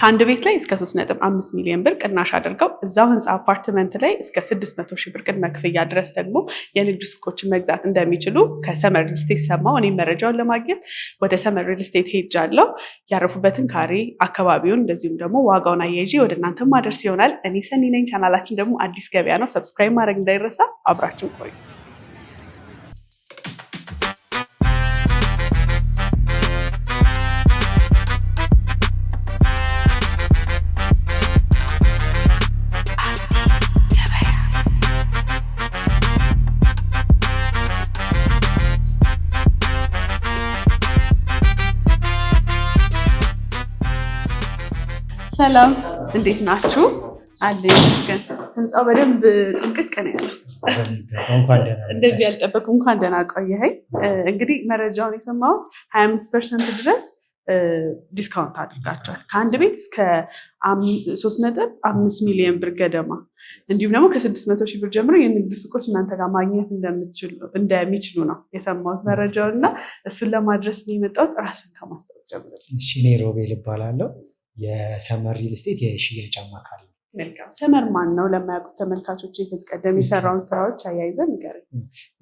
ከአንድ ቤት ላይ እስከ 3.5 ሚሊዮን ብር ቅናሽ አድርገው እዛው ህንፃ አፓርትመንት ላይ እስከ 600 ሺህ ብር ቅድመ ክፍያ ድረስ ደግሞ የንግድ ሱቆችን መግዛት እንደሚችሉ ከሰመር ሪል ስቴት ሰማሁ። እኔም መረጃውን ለማግኘት ወደ ሰመር ሪል ስቴት ሄጃለሁ። ያረፉበትን ካሬ፣ አካባቢውን እንደዚሁም ደግሞ ዋጋውን አያይዤ ወደ እናንተ ማደርስ ይሆናል። እኔ ሰኒ ነኝ። ቻናላችን ደግሞ አዲስ ገበያ ነው። Subscribe ማድረግ እንዳይረሳ። አብራችን ቆዩ። ሰላም፣ እንዴት ናችሁ? አለ ይመስገን። ህንፃው በደንብ ጥንቅቅ ነው ያለው። እንደዚህ ያልጠበቅኩ። እንኳን ደህና ቆየኸኝ። እንግዲህ መረጃውን የሰማሁት 25% ድረስ discount አድርጋቸዋል። ከአንድ ቤት እስከ 3.5 ሚሊዮን ብር ገደማ እንዲሁም ደግሞ ከ600 ሺህ ብር ጀምሮ የንግድ ሱቆች እናንተ ጋር ማግኘት እንደሚችሉ ነው የሰማሁት መረጃውን እና እሱን ለማድረስ ነው የመጣሁት። ራስን ከማስታወቅ ጀምሮ። እኔ ሮቤል እባላለሁ፣ የሰመር ሪል ስቴት የሽያጭ አማካሪ ነው። መልካም። ሰመር ማን ነው ለማያውቁት ተመልካቾች ከዚህ ቀደም የሰራውን ስራዎች አያይዘን ንገረኝ።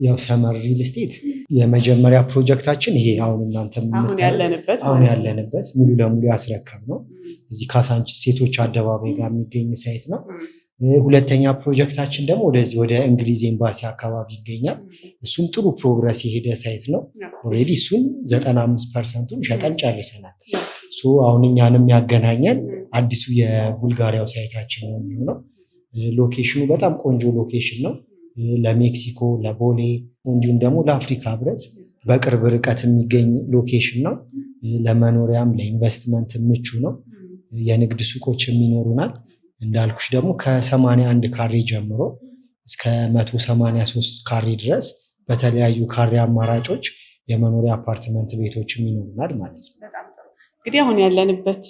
ያው ሰመር ሪል ስቴት የመጀመሪያ ፕሮጀክታችን ይሄ አሁን እናንተ አሁን ያለንበት ሙሉ ለሙሉ ያስረከብ ነው። እዚህ ካሳንቺስ ሴቶች አደባባይ ጋር የሚገኝ site ነው። ሁለተኛ ፕሮጀክታችን ደግሞ ወደዚህ ወደ እንግሊዝ ኤምባሲ አካባቢ ይገኛል። እሱም ጥሩ progress የሄደ site ነው። Already እሱን 95%ቱን ሸጠን ጨርሰናል። አሁን እኛንም ያገናኘን አዲሱ የቡልጋሪያው site ኣችን ነው የሚሆነው። Location ኑ በጣም ቆንጆ location ነው። ለሜክሲኮ፣ ለቦሌ እንዲሁም ደግሞ ለአፍሪካ ህብረት በቅርብ ርቀት የሚገኝ location ነው። ለመኖሪያም ለኢንቨስትመንት ምቹ ነው። የንግድ ሱቆች የሚኖሩናል። እንዳልኩሽ ደግሞ ከ81 ካሬ ጀምሮ እስከ 183 ካሬ ድረስ በተለያዩ ካሬ አማራጮች የመኖሪያ አፓርትመንት ቤቶችም ይኖሩናል ማለት ነው። እንግዲህ አሁን ያለንበት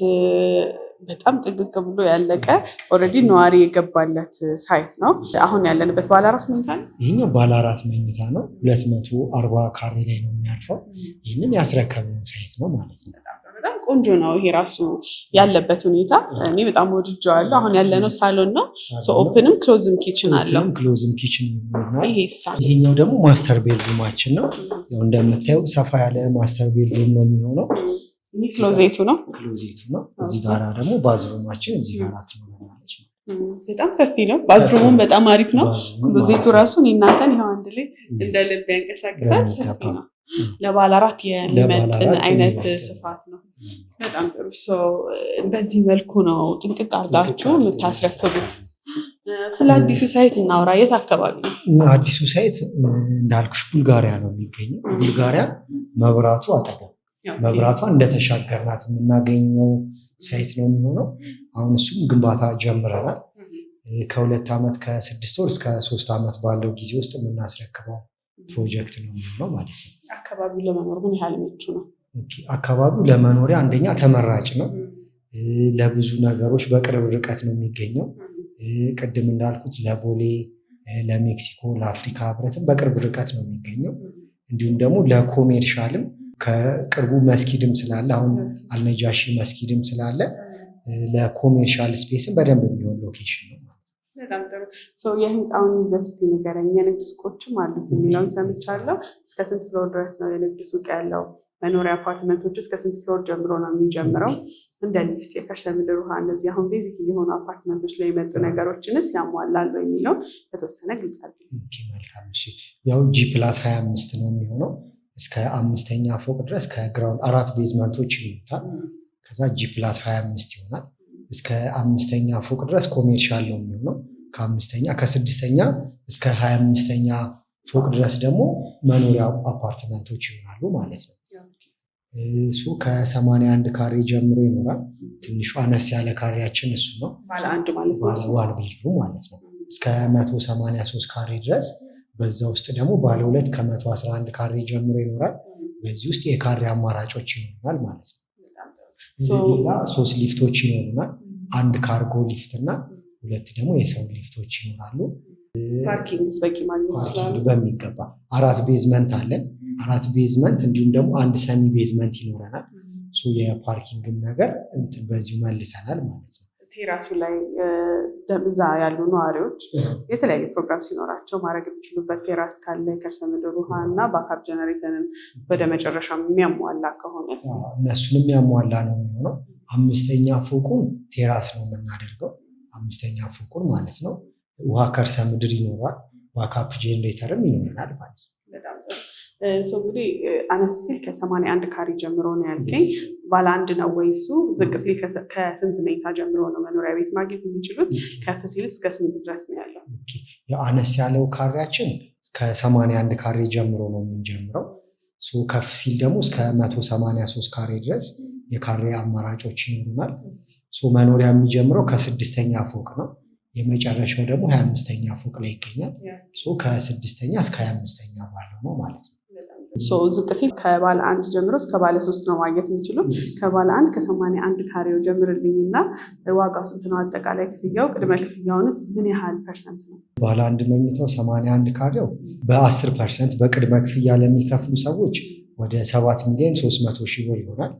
በጣም ጥንቅቅ ብሎ ያለቀ already ነዋሪ የገባለት site ነው። አሁን ያለንበት ባለ አራት መኝታ ነው። ይህኛው ባለ አራት መኝታ ነው። 240 ካሬ ላይ ነው የሚያርፈው። ይህንን ያስረከብነው site ነው ማለት ነው። በጣም ቆንጆ ነው። ይሄ ራሱ ያለበት ሁኔታ እኔ በጣም ወድጀዋለሁ። አሁን ያለነው ሳሎን ነው። Open ም close ም kitchen አለው። Close ም kitchen ይኖራል። ይሄኛው ደግሞ master bedroom ኣችን ነው። ያው እንደምታየው ሰፋ ያለ master bedroom ነው የሚሆነው። Closet ኡ ነው Closet ኡ ነው። እዚህ ጋራ ደግሞ bathroom ኣችን እዚህ ጋራ ትኖረናለች። በጣም ሰፊ ነው። Bathroom ኡም በጣም አሪፍ ነው። Closet ኡ ራሱ እኔ እናንተን ይኸው አንድ ላይ እንደ ልብ ያንቀሳቅሳል። ሰፊ ነው። ለባለ አራት የሚመጥን አይነት ስፋት ነው። በጣም ጥሩ። በዚህ መልኩ ነው ጥንቅቅ አድርጋችሁ የምታስረክቡት። ስለ አዲሱ site እናውራ። የት አካባቢ ነው አዲሱ site? እንዳልኩሽ ቡልጋሪያ ነው የሚገኘው። ቡልጋሪያ መብራቱ አጠገብ፣ መብራቷ እንደተሻገርናት የምናገኘው site ነው የሚሆነው። አሁን እሱም ግንባታ ጀምረናል። ከ2 ዓመት ከ6 ወር እስከ 3 ዓመት ባለው ጊዜ ውስጥ የምናስረክበው ፕሮጀክት ነው የሚሆነው ማለት ነው። አካባቢው ለመኖር ምን ያህል ምቹ ነው? አካባቢው ለመኖሪያ አንደኛ ተመራጭ ነው። ለብዙ ነገሮች በቅርብ ርቀት ነው የሚገኘው። ቅድም እንዳልኩት ለቦሌ፣ ለሜክሲኮ፣ ለአፍሪካ ህብረትም በቅርብ ርቀት ነው የሚገኘው። እንዲሁም ደግሞ ለ commercial ም ከቅርቡ መስጊድም ስላለ፣ አሁን አልነጃሺ መስጊድም ስላለ ለ commercial space ም በደንብ የሚሆን location ነው። በጣም ጥሩ። የህንፃውን ይዘት እስኪ ንገረኝ። የንግድ ሱቆችም አሉት የሚለውን ሰምቻለሁ። እስከ ስንት floor ድረስ ነው የንግድ ሱቅ ያለው? መኖሪያ አፓርትመንቶች እስከ ስንት floor ጀምሮ ነው የሚጀምረው? እንደ ሊፍት፣ የከርሰ ምድር ውሃ፣ እነዚህ አሁን basic የሆኑ አፓርትመንቶች ላይ የመጡ ነገሮችንስ ያሟላሉ የሚለውን በተወሰነ ግልጽ አድርጊ። መልካም። እሺ፣ ያው G+25 ነው የሚሆነው። እስከ አምስተኛ ፎቅ ድረስ ከ ground አራት basement ኦች ይኖሩታል። ከዛ G+25 ይሆናል። እስከ አምስተኛ ፎቅ ድረስ commercial ነው የሚሆነው። ከአምስተኛ ከስድስተኛ እስከ 25ኛ ፎቅ ድረስ ደግሞ መኖሪያ አፓርትመንቶች ይሆናሉ ማለት ነው። እሱ ከ81 ካሬ ጀምሮ ይኖራል። ትንሹ አነስ ያለ ካሬያችን እሱ ነው። One bedroom ማለት ነው። እስከ 183 ካሬ ድረስ፣ በዛ ውስጥ ደግሞ ባለ ሁለት ከ111 ካሬ ጀምሮ ይኖራል። በዚህ ውስጥ የካሬ አማራጮች ይኖሩናል ማለት ነው። ሌላ ሶስት ሊፍቶች ይኖሩናል። አንድ cargo lift እና ሁለት ደግሞ የሰው ሊፍቶች ይኖራሉ። Parking በቂ ማግኘት ይችላሉ? በሚገባ። አራት basement አለን። አራት basement እንዲሁም ደግሞ አንድ semi basement ይኖረናል። የ parking ም ነገር እንትን በዚሁ መልሰናል ማለት ነው። terrace ኡ ላይ እዛ ያሉ ነዋሪዎች የተለያዩ ፕሮግራም ሲኖራቸው ማድረግ የሚችሉበት terrace ካለ ከርሰ ምድር ውሃ እና backup generator ን ወደ መጨረሻ የሚያሟላ ከሆነ እነሱን የሚያሟላ ነው የሚሆነው። አምስተኛ ፎቁን terrace ነው የምናደርገው። አምስተኛ ፎቁን ማለት ነው። ውሃ ከርሰ ምድር ይኖረዋል፣ backup generator ም ይኖረናል ማለት ነው። በጣም ጥሩ። እንግዲህ አነስ ሲል ከ81 ካሬ ጀምሮ ነው ያልከኝ። ባለ አንድ ነው ወይ እሱ? ዝቅ ሲል ከስንት መኝታ ጀምሮ ነው መኖሪያ ቤት ማግኘት የሚችሉት? ከፍ ሲል እስከ ስንት ድረስ ነው ያለው? አነስ ያለው ካሬያችን ከ81 ካሬ ጀምሮ ነው የምንጀምረው። ከፍ ሲል ደግሞ እስከ 183 ካሬ ድረስ የካሬ አማራጮች ይኖሩናል። መኖሪያ የሚጀምረው ከስድስተኛ ፎቅ ነው። የመጨረሻው ደግሞ 25ኛ ፎቅ ላይ ይገኛል። ከስድስተኛ እስከ 25ኛ ባለው ነው ማለት ነው። ዝቅ ሲል ከባለ አንድ ጀምሮ እስከ ባለ ሶስት ነው ማግኘት የሚችሉት። ከባለ አንድ ከ81 ካሬው ጀምርልኝ እና ዋጋው ስንት ነው? አጠቃላይ ክፍያው፣ ቅድመ ክፍያውንስ ምን ያህል percent ነው? ባለ አንድ መኝታው 81 ካሬው በ10% በቅድመ ክፍያ ለሚከፍሉ ሰዎች ወደ 7 ሚሊዮን 300 ሺህ ብር ይሆናል።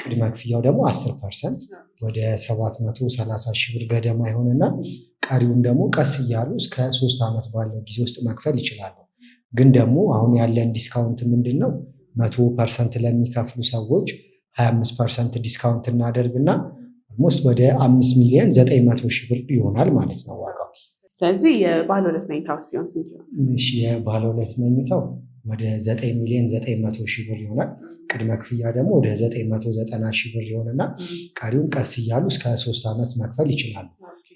ቅድመ ክፍያው ደግሞ 10% ወደ 730 ሺህ ብር ገደማ ይሆንና ቀሪውን ደግሞ ቀስ እያሉ እስከ 3 ዓመት ባለው ጊዜ ውስጥ መክፈል ይችላሉ። ግን ደግሞ አሁን ያለን discount ምንድን ነው? 100% ለሚከፍሉ ሰዎች 25% discount እናደርግና almost ወደ 5 ሚሊዮን 900 ሺህ ብር ይሆናል ማለት ነው ዋጋው። ስለዚህ የባለ ሁለት መኝታው ሲሆን ስንት ይሆናል? እሺ የባለ ሁለት መኝታው ወደ 9 ሚሊዮን 900 ሺህ ብር ይሆናል። ቅድመ ክፍያ ደግሞ ወደ 990 ሺህ ብር ይሆንና ቀሪውን ቀስ እያሉ እስከ 3 ዓመት መክፈል ይችላሉ።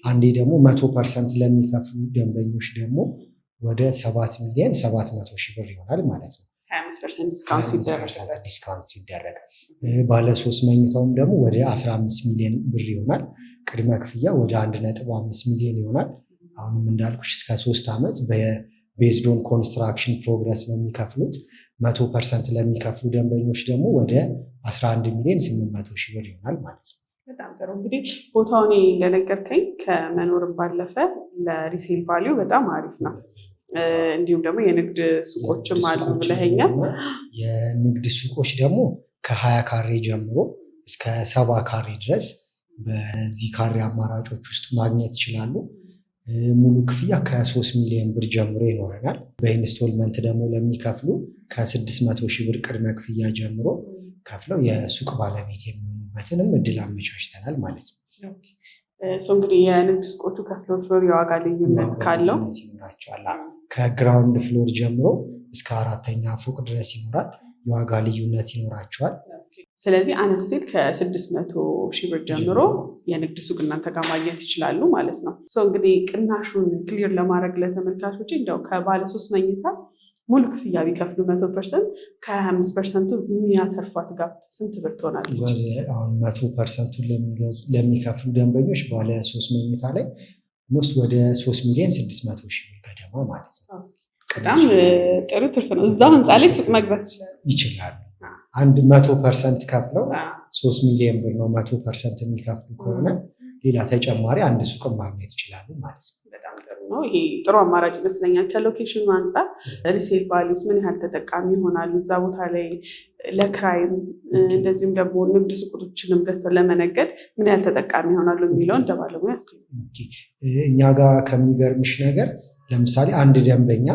አንዴ ደግሞ 100% ለሚከፍሉ ደንበኞች ደግሞ ወደ 7 ሚሊዮን 700 ሺህ ብር ይሆናል ማለት ነው። 25% discount ሲደረግ ባለ 3 መኝታውም ደግሞ ወደ 15 ሚሊዮን ብር ይሆናል። ቅድመ ክፍያ ወደ 1.5 ሚሊዮን ይሆናል። አሁንም እንዳልኩሽ እስከ 3 ዓመት based on construction progress ነው የሚከፍሉት። 100% ለሚከፍሉ ደንበኞች ደግሞ ወደ 11 ሚሊዮን 800 ሺህ ብር ይሆናል ማለት ነው። በጣም ጥሩ። እንግዲህ ቦታው እኔ እንደነገርከኝ ከመኖርም ባለፈ ለ resale value በጣም አሪፍ ነው። እንዲሁም ደግሞ የንግድ ሱቆችም አሉ ብለኸኛል። የንግድ ሱቆች ደግሞ ከ20 ካሬ ጀምሮ እስከ 70 ካሬ ድረስ በዚህ ካሬ አማራጮች ውስጥ ማግኘት ይችላሉ። ሙሉ ክፍያ ከ3 ሚሊዮን ብር ጀምሮ ይኖረናል። በ installment ደግሞ ለሚከፍሉ ከ600 ሺህ ብር ቅድመ ክፍያ ጀምሮ ከፍለው የሱቅ ባለቤት የሚሆኑበትንም እድል አመቻችተናል ማለት ነው። እንግዲህ የንግድ ሱቆቹ ከ floor floor የዋጋ ልዩነት ካለው ይኖራቸዋል። ከ ground floor ጀምሮ እስከ አራተኛ ፎቅ ድረስ ይኖራል። የዋጋ ልዩነት ይኖራቸዋል። ስለዚህ አነስ ሲል ከ600 ሺህ ብር ጀምሮ የንግድ ሱቅ እናንተ ጋር ማግኘት ይችላሉ ማለት ነው። እንግዲህ ቅናሹን clear ለማድረግ ለተመልካቾች እንደው ከባለ 3 መኝታ ሙሉ ክፍያ ቢከፍሉ 100% ከ25%ቱ የሚያተርፏት gap ስንት ብር ትሆናለች? አሁን 100%ቱን ለሚከፍሉ ደንበኞች ባለ 3 መኝታ ላይ almost ወደ 3 ሚሊዮን 600 ሺህ ብር ገደማ ማለት ነው። በጣም ጥሩ ትርፍ ነው። እዛው ህንፃ ላይ ሱቅ መግዛት ይችላሉ። አንድ 100% ከፍለው 3 ሚሊዮን ብር ነው 100% የሚከፍሉ ከሆነ ሌላ ተጨማሪ አንድ ሱቅ ማግኘት ይችላሉ ማለት ነው። በጣም ጥሩ ነው። ይሄ ጥሩ አማራጭ ይመስለኛል። ከ location ኑ አንጻር resale value ስ ምን ያህል ተጠቃሚ ይሆናሉ? እዛ ቦታ ላይ ለክራይም እንደዚሁም ደግሞ ንግድ ሱቆችንም ገዝተው ለመነገድ ምን ያህል ተጠቃሚ ይሆናሉ የሚለው እንደ ባለሙያ እኛ ጋር ከሚገርምሽ ነገር ለምሳሌ አንድ ደንበኛ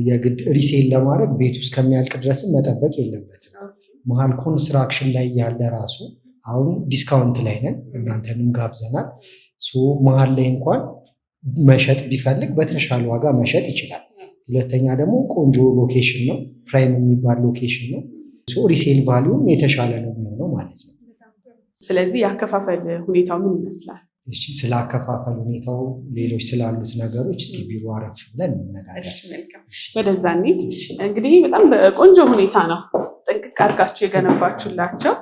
የግድ resale ለማድረግ ቤቱ እስከሚያልቅ ድረስም መጠበቅ የለበትም። መሀል construction ላይ ያለ ራሱ አሁን discount ላይ ነን፣ እናንተንም ጋብዘናል። መሀል ላይ እንኳን መሸጥ ቢፈልግ በተሻለ ዋጋ መሸጥ ይችላል። ሁለተኛ ደግሞ ቆንጆ location ነው፣ prime የሚባል location ነው። resale value ም የተሻለ ነው የሚሆነው ማለት ነው። ስለዚህ የአከፋፈል ሁኔታው ምን ይመስላል? እሺ፣ ስለ አከፋፈል ሁኔታው ሌሎች ስላሉት ነገሮች እስኪ ቢሮ አረፍ ብለን እንነጋገር። ወደዛ እንሂድ። እንግዲህ በጣም በቆንጆ ሁኔታ ነው ጥንቅቅ አድርጋችሁ የገነባችሁላቸው።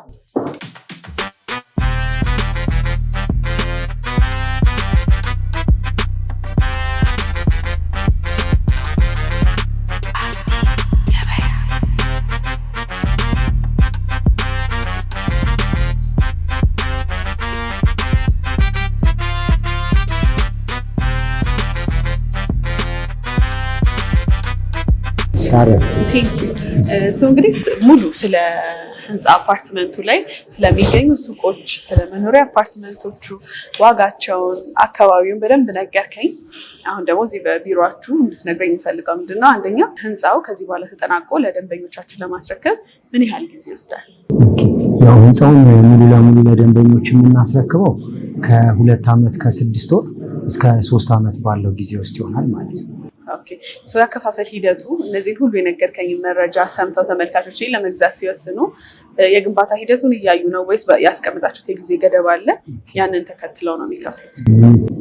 እንግዲህ ሙሉ ስለ ህንፃ አፓርትመንቱ ላይ ስለሚገኙ ሱቆች፣ ስለ መኖሪያ አፓርትመንቶቹ ዋጋቸውን፣ አካባቢውን በደንብ ነገርከኝ። አሁን ደግሞ እዚህ በቢሮአችሁ እንድትነግረኝ የምፈልገው ምንድን ነው፣ አንደኛ ህንፃው ከዚህ በኋላ ተጠናቆ ለደንበኞቻችሁ ለማስረከብ ምን ያህል ጊዜ ይወስዳል? ያው ህንፃውን ሙሉ ለሙሉ ለደንበኞች የምናስረክበው ከ2 ዓመት ከ6 ወር እስከ 3 ዓመት ባለው ጊዜ ውስጥ ይሆናል ማለት ነው። Okay, so ያከፋፈል ሂደቱ፣ እነዚህን ሁሉ የነገርከኝ መረጃ ሰምተው ተመልካቾች ለመግዛት ሲወስኑ የግንባታ ሂደቱን እያዩ ነው ወይስ ያስቀመጣችሁት የጊዜ ገደብ አለ? ያንን ተከትለው ነው የሚከፍሉት?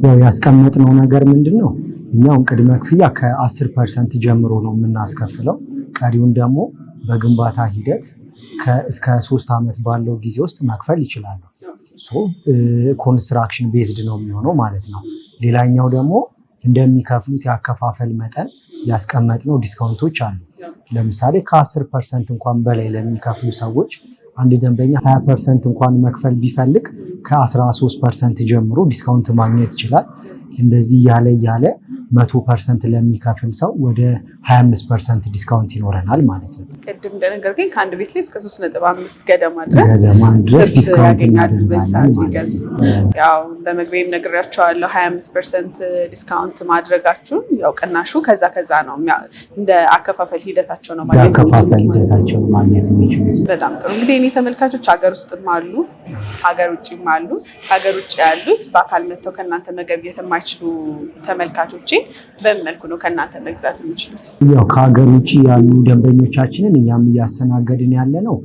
ያው ያስቀመጥነው ነገር ምንድን ነው? እኛውን ቅድመ ክፍያ ከ10% ጀምሮ ነው የምናስከፍለው። ቀሪውን ደግሞ በግንባታ ሂደት እስከ 3 ዓመት ባለው ጊዜ ውስጥ መክፈል ይችላሉ። Construction based ነው የሚሆነው ማለት ነው። ሌላኛው ደግሞ እንደሚከፍሉት የአከፋፈል መጠን ያስቀመጥነው discount ኦች አሉ። ለምሳሌ ከ10% እንኳን በላይ ለሚከፍሉ ሰዎች፣ አንድ ደንበኛ 20% እንኳን መክፈል ቢፈልግ ከ13% ጀምሮ discount ማግኘት ይችላል። እንደዚህ እያለ እያለ 100% ለሚከፍል ሰው ወደ 25% discount ይኖረናል ማለት ነው። ቅድም እንደነገርከኝ ከአንድ ቤት ላይ እስከ 3.5 ገደማ ድረስ ገደማ ድረስ ትርፍ discount ያገኛሉ በዚህ ሰዓት እናደርጋለን ማለት ቢገዙ። ነው። ያው በመግቢያም ነግሬያቸዋለሁ፣ 25% discount ማድረጋችሁን። ያው ቅናሹ ከዛ ነው እንደ አከፋፈል ሂደታቸው ነው ማግኘት የአከፋፈል የሚችሉት ማለት ነው። ሂደታቸውን ማግኘት የሚችሉት። በጣም ጥሩ። እንግዲህ እኔ ተመልካቾች ሀገር ውስጥም አሉ፣ ሀገር ውጭም አሉ። ሀገር ውጭ ያሉት በአካል መጥተው ከእናንተ መገብየት የማይችሉ ተመልካቾቼ በምን መልኩ ነው ከእናንተ መግዛት የሚችሉት? ያው ከሀገር ውጭ ያሉ ደንበኞቻችንን እኛም እያስተናገድን ያለ ነው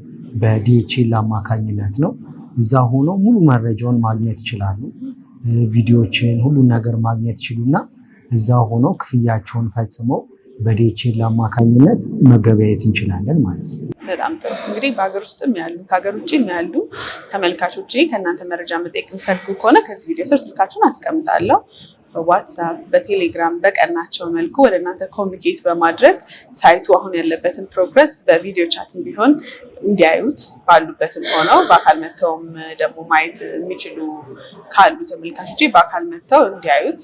በ DHL አማካኝነት ነው። እዛ ሆነው ሙሉ መረጃውን ማግኘት ይችላሉ። ቪዲዮዎችን፣ ሁሉን ነገር ማግኘት ይችሉና እዛ ሆነው ክፍያቸውን ፈጽመው በ DHL አማካኝነት መገበያየት እንችላለን ማለት ነው። በጣም ጥሩ። እንግዲህ በሀገር ውስጥም ያሉ ከሀገር ውጭም ያሉ ተመልካቾቼ ከእናንተ መረጃ መጠየቅ የሚፈልጉ ከሆነ ከዚህ ቪዲዮ ስር ስልካችሁን አስቀምጣለሁ። በ WhatsApp፣ በ Telegram በቀናቸው መልኩ ወደ እናንተ communicate በማድረግ site ኡ አሁን ያለበትን progress በ video chat ም ቢሆን እንዲያዩት፣ ባሉበትም ሆነው በአካል መጥተውም ደግሞ ማየት የሚችሉ ካሉ ተመልካቾቼ በአካል መጥተው እንዲያዩት፣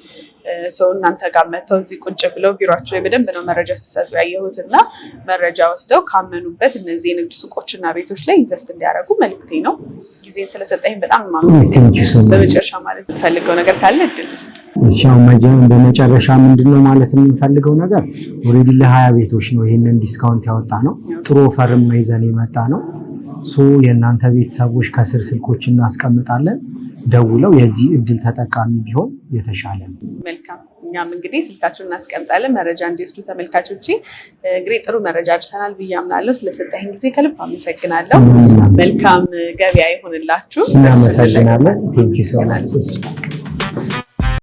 so እናንተ ጋር መጥተው እዚህ ቁጭ ብለው ቢሯቸው ላይ በደንብ ነው መረጃ ሲሰጡ ያየሁት እና መረጃ ወስደው ካመኑበት እነዚህ የንግድ ሱቆችና ቤቶች ላይ invest እንዲያደርጉ መልክቴ ነው። ጊዜን ስለሰጠኝ በጣም የማመሰግነው። Thank you so much። በመጨረሻ ማለት የምትፈልገው ነገር ካለ እድል ልስጥ። እሺ፣ አሁን በመጨረሻ ምንድነው ማለት የምንፈልገው ነገር፣ already ለ20 ቤቶች ነው ይህንን discount ያወጣነው። ጥሩ offer ም ነው ይዘን የመጣነው። So የእናንተ ቤተሰቦች ከስር ስልኮች እናስቀምጣለን፣ ደውለው የዚህ እድል ተጠቃሚ ቢሆን የተሻለ ነው። መልካም። እኛም እንግዲህ ስልካችሁን እናስቀምጣለን መረጃ እንዲወስዱ ተመልካቾቼ። እንግዲህ ጥሩ መረጃ አድርሰናል ብዬ አምናለሁ። ስለሰጠኸኝ ጊዜ ከልብ አመሰግናለሁ። መልካም ገበያ ይሁንላችሁ። እናመሰግናለን። Thank you so much።